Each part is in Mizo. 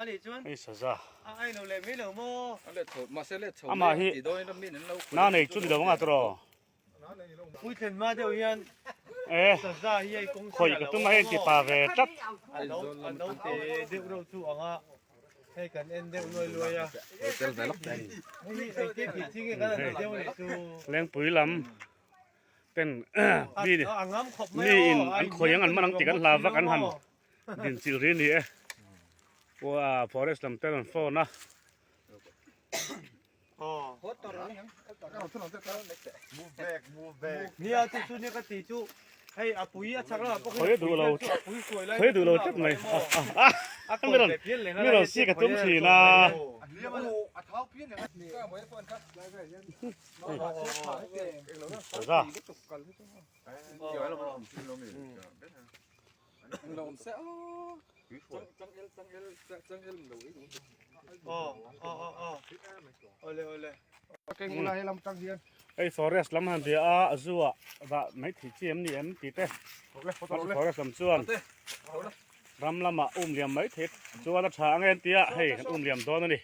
Hei saza. Amah hi na nei chu ni lo anga tawh. E khawih ka tum a hei ti pa ve tlat. Lengpui lam ten mi mi in an khawi ang an man ang tih kan hlau vak an han din chilh ri ni e. Forest lam ten an phone a. Khawi duh lo khawi duh lo tlat mai a mi rawn mi rawn si ka tum thin a. Hei forest lam han bia a zu ah dah mai thei chi em ni em tih te forest lam chuan ram lamah um liam mai thei chuan a tha ang em tia hei kan um liam dawn a ni.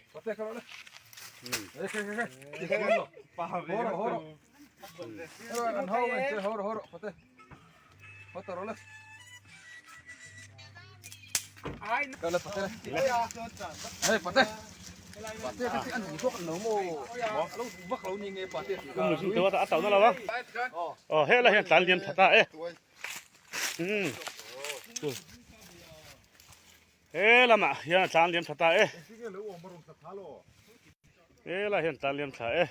Aw helai hian tlan liam tha ta e he lamah hian a tlan liam tha ta e helai hian tlan liam tha e.